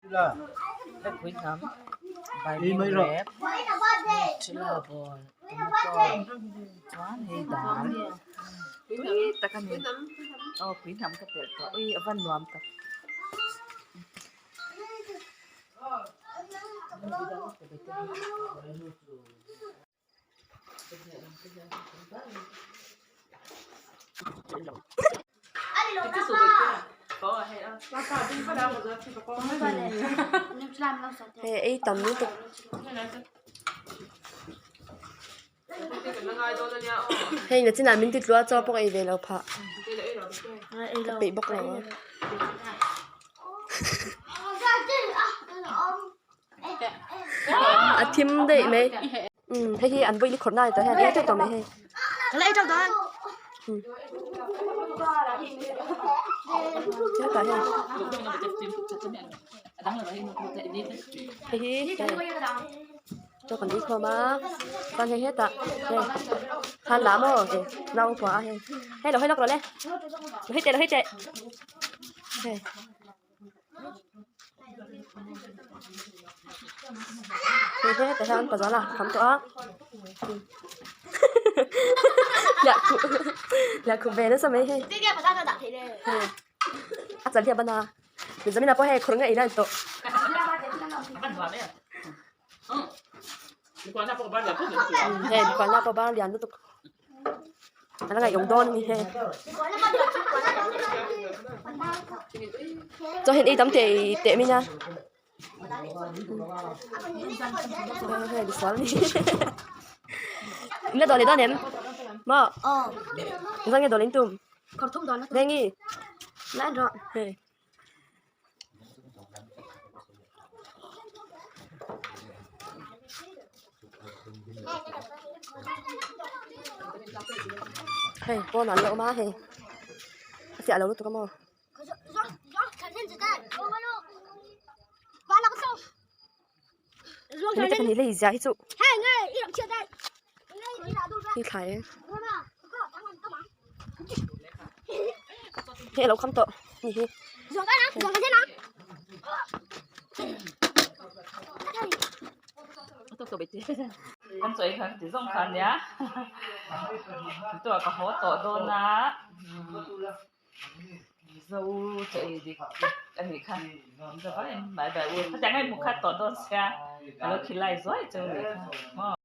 Pui hnam baibing rep chila bawlh tomato chuan hei dal tui tak a ni aw pui hnam ka telh tawh ui a va nuam tak. Hei ei tam lutuk. Hei na chinah min ti tlua chaw pawh ka ei ve lo phah. Ka peih bawk lo a. A thim daih mai. Umm hei hi an vawi ni khawrh na ani tawh hian ei teuh tawh mai hei. Umm hetah hian hei hi chaw kan ei khawm a chuan hei hetah hei khan lah maw e naupang a hei hei lo hawi lawk rawh le lo hawi teh lo hawi teh hei. Hei he tah hian pazal a kham tawh a liah khuh ve nasa mai hei hei a chal hi a ban a Benjamin-a pawh hei khawrh ngei ila a ni tawh. Hei dukana pawh bar lian lutuk. A la ngaihawm dawn a ni hei. Chuan hei ei tam teh teh mai nia. Hei misual a ni. Inla dawh leh dawn em? Maw? Engzah nge dawh leh in tum? Dengi? Hei. Hei pawn ah an la awm a hei a fiah lo lutuk a maw. Hemi te pahnih lei ziah hi chu hi thlai e hei a lo kham tawh ni hi. Mizo chaw ei dik tak a nih kha Mizo vai in bai bai u khatiang a inhmu khat tawh dawn sia ka lo khilai zuai cheu a nih kha maw.